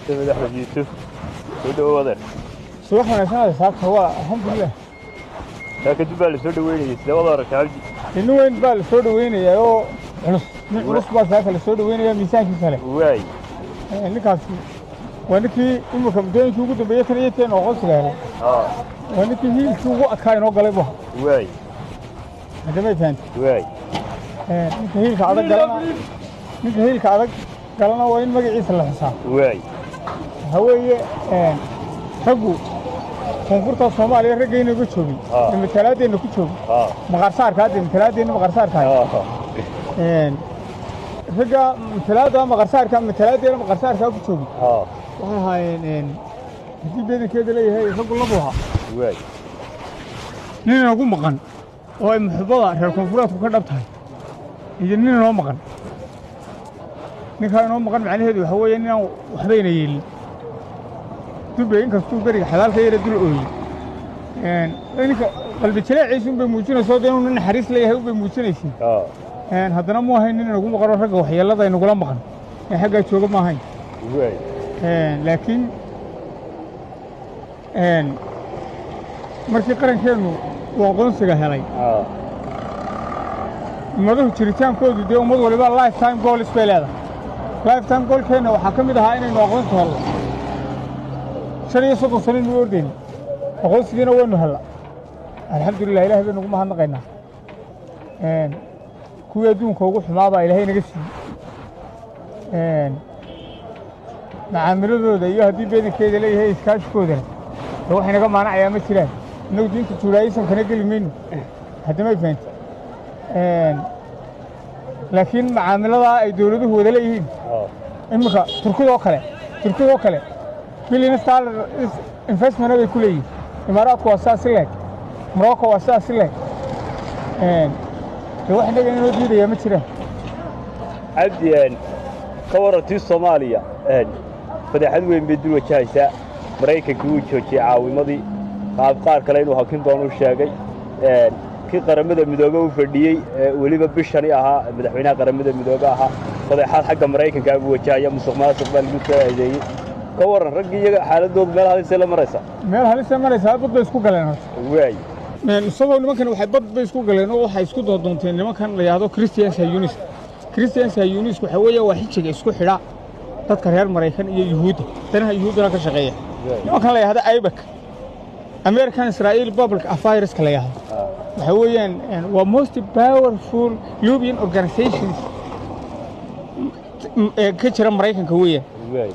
Cabdisamed Axmed Yuusuf, soo dhawow adeer. Subax wanaagsan saabta waa alxamdulilah. Taa kadib baa la soo dhaweynayay, sidee wada aragtay, Cabdi? Nin weyn baa la soo dhaweynayaa oo culus, nin culus baa saaka la soo dhaweynaya, miisaankiisa leh. Waay. Ninkaasi waa ninkii imika muddooyinkii ugu dambeeyey tan iyo teen aqoonsiga helay. Waa ninkii hiilkii ugu adkaa inoo galay bu. Waay. Hadamay fahantay? Waay. Ninka hiilka adag galana, ninka hiilka adag galana waa in magaciisa la xusaa. Waay. Waxaa weeye raggu koonfurta Soomaaliya raggayna uga joogay ee matalaadeenna ku joogay maqaarsaarka, hadda matalaadeenna maqaarsaarka, ragga matalaadda maqaarsaarka, matalaadeena maqaarsaarkaa ku joogay waxay ahaayeen, haddii bedankeeda leeyahay, raggu labu ahaa. Waay. Nin inagu maqan oo ay muxubbada reer koonfureedku ka dhab tahay iyo nin inoo maqan. Ninkaa inoo maqan macnaheedu waxaa weeye ninaan waxbayna yeelin. Dubbe inkastuu beriga xabaalka yara dul ooyey, ninka qalbi jaleeciisa unbay muujinayso, de inuu nin naxariis leeyahay unbay muujinaysay. Haddana mu ahayn nin inagu maqanoo ragga waxyeellada inagula maqan ee xaggaa jooga ma ahayn. Waay. Laakiin markii qarankeennu uu aqoonsiga helay, ummadahu jiritaankoodu dee ummad waliba lifetime goals bay leedahay. Lifetime goalkeenna waxaa ka mid ahaa inaynu aqoonsi helno. 35 sano inuu ordayna, aqoonsigiina waynu hella, alxamdulilah, ilahay baynu ugu mahadnaqaynaa. Kuwii adduunka ugu xumaa baa Ilaahay naga siiyey. Macaamiladooda iyo haddii bedankeeda leeyahay iskaashikoodana dee wax inaga maanacayaa ma jiraan. Innagu diinta Judaismkana geli mayno, haddamay fahanti? Laakiin macaamiladaa ay dowladuhu wada leeyihiin, iminka Turkidoo kale billion dollar investment bay ku leeyihiin. Imaaraadku waa sidaas si leeg, Morocco waa sidaas si leeg. Dee wax innaga inoo diidayaa ma jiraan. Cabdi, ka warantii Soomaaliya fadeexad weyn bay dul wajahaysaa. Maraykankii wuu joojiyey caawimadii, qaab qaar kale inuu hakin doono u sheegay. Kii Qaramada Midoobe u fadhiyey, weliba bishani ahaa madaxweynaha Qaramada Midoobe ahaa, fadeexad xagga Maraykankaa buu wajahaya, musuq maasuq baa lagu soo eedeeyey. Ka warran raggii iyaga, xaaladoodu meel halisay la maraysaa? Meel halisay maraysaa, bad bay isku galeen horta. Waay. Isagoo nimankan waxay bad bay isku galeen oo waxay isku doodoonteen nimankan la yidhaahdo Christian Zionist. Christian Zionist waxa weeye waa xijiga isku xidha dadka reer Maraykan iyo Yuhuudda, danaha Yuhuuddana ka shaqeeya. Nimankan la yidhaahdo AIPAC, American Israel Public Affairs la yidhaahdo, waxa weeyaan waa most powerful lobbying organizations ee ka jira Maraykanka weeyaan. Waay.